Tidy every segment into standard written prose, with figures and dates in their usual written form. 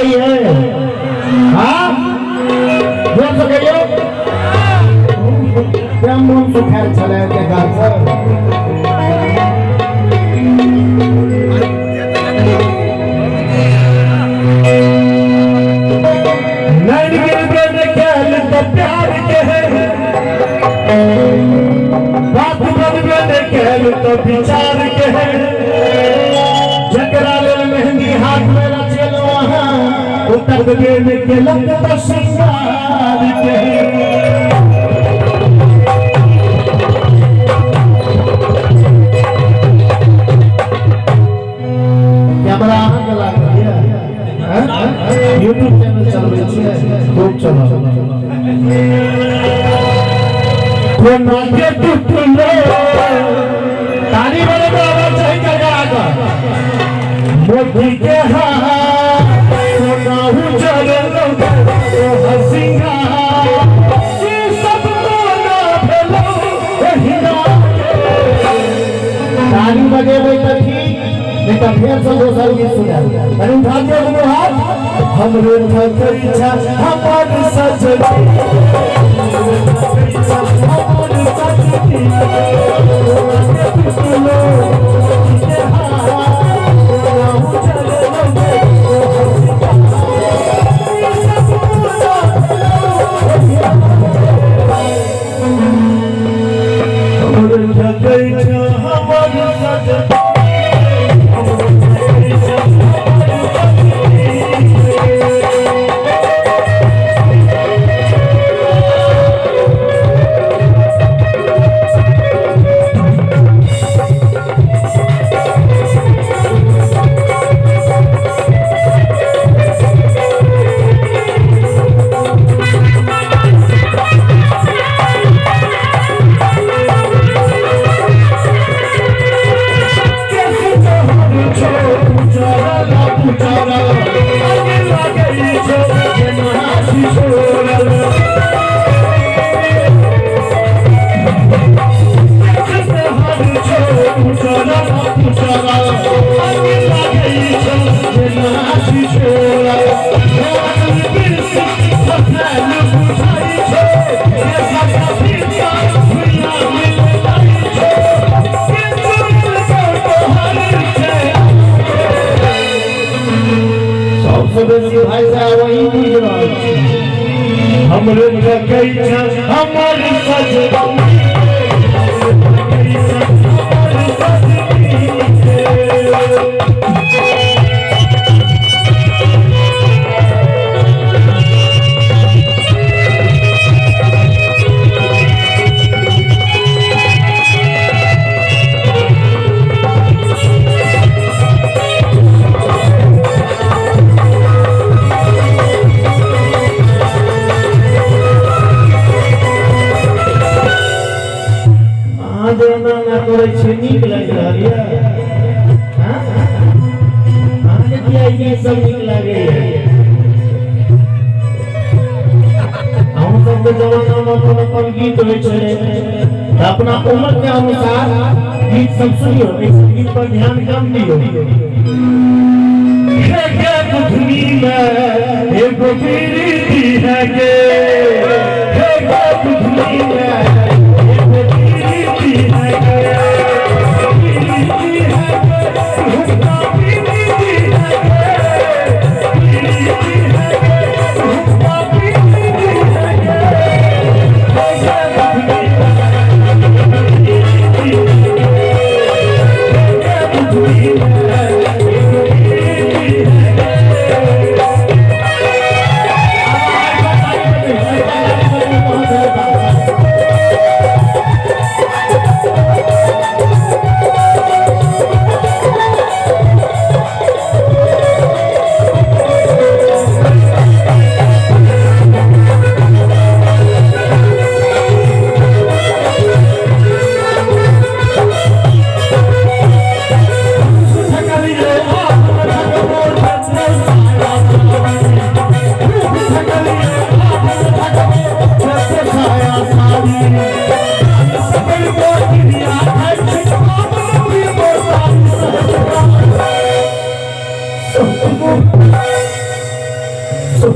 ये हाँ जोर से कहियो क्या मोन सुखायल छलै के गाल सर नैन के बन खेल तो प्यार के है बात बन बन खेल तो विचार के है जकरा लेल मेहंदी हाथ में रचेलो अहाँ ओ तकबे में केलक तो श्रृंगार के कैमरा अहाँके लागल यऽ यूट्यूब चैनल चलबै छियै खूब चलाउ कोना के टुटलो ताली बजेबै आवाज चाही गड़गड़ा कऽ मोती के हार सोना उजरलो तोहर सिंगार ई सब कोना भेलो ओहिना के। ताली बजेबै तऽ ठीक नहीं तऽ फेर से दोसर गीत सुनाएब कनि उठा दियौ दुनू हाथ हमरे ठकै छै हमर सजनी हमरे ठकै छै हमर सजनी टुटलो के हार सोना उजरलो तोहर सिंगार ई सब कोना भेलो हमरे ठकै छै हमर सजनी हमरे ठकै छै हमर सजनी सबसे बेसी भाई साहब वही बुझि रहल छी हमरे ठकै छै हमर सजनी हमरे ठकै छै हमर सजनी अहाँ जे एना एना करै छियै नीक लागि रहल यऽ हाँ? अहाँके किया ई गीत सब नीक लागैए अहूँ सबके जमानामे अपन अपन गीत होइ छलै तऽ अपना उम्र के अनुसार गीत सब सुनियौ एहि सब गीत पर ध्यान कम दियौ हे गे बुधनी में एगो पीरीति है गे हे गे बुधनी में एगो पीरीति है गे पीरीति है गे हुक्का पीरीति है गे पीरीति है गे हुक्का पीरीति है गे हे गे बुधनी में पीरीति है गे हे गे बुधनी में एगो पीरीति है गे। आज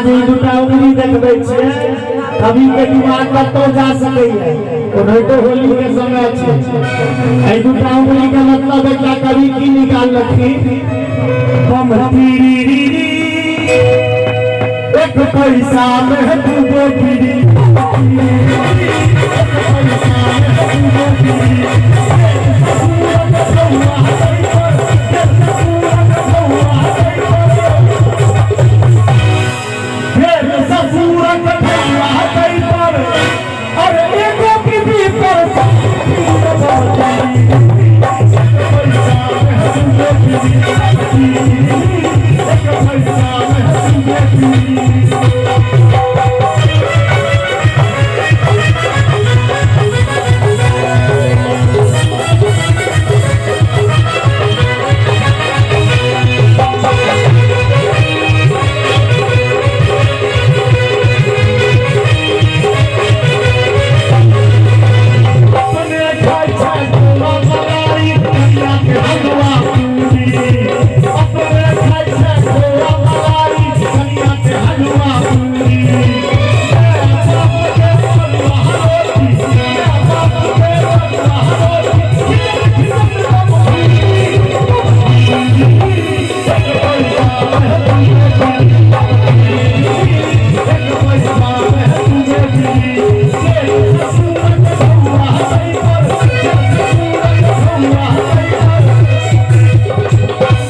ई दूटा उंगली देखबै छियै, कभी के दिमाग कतौ जा सकैए। ओनाहितो होली के समय छै। एहि दूटा उंगली के मतलब एकटा कवि की निकाललखिन, बम तीरी एक पैसा में दू गो गिरी, एक पैसा में दू गो गिरी।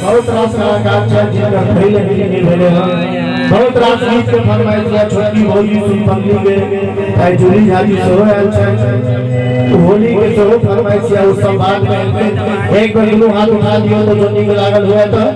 बहुत रास कलाकार छथि जिनकर पहिले गीत भेलै हँ। बहुत रास गीत के फरमाइश यऽ छोटकी भौजी सुनपल्ली के, आइ जूली झाजी सेहो आयल छथि, होली के सेहो फरमाइश यऽ। ओ सब बाद में एतै। एक बेर दुनू हाथ उठा दियौ तऽ जो नीक लागल हुए तऽ।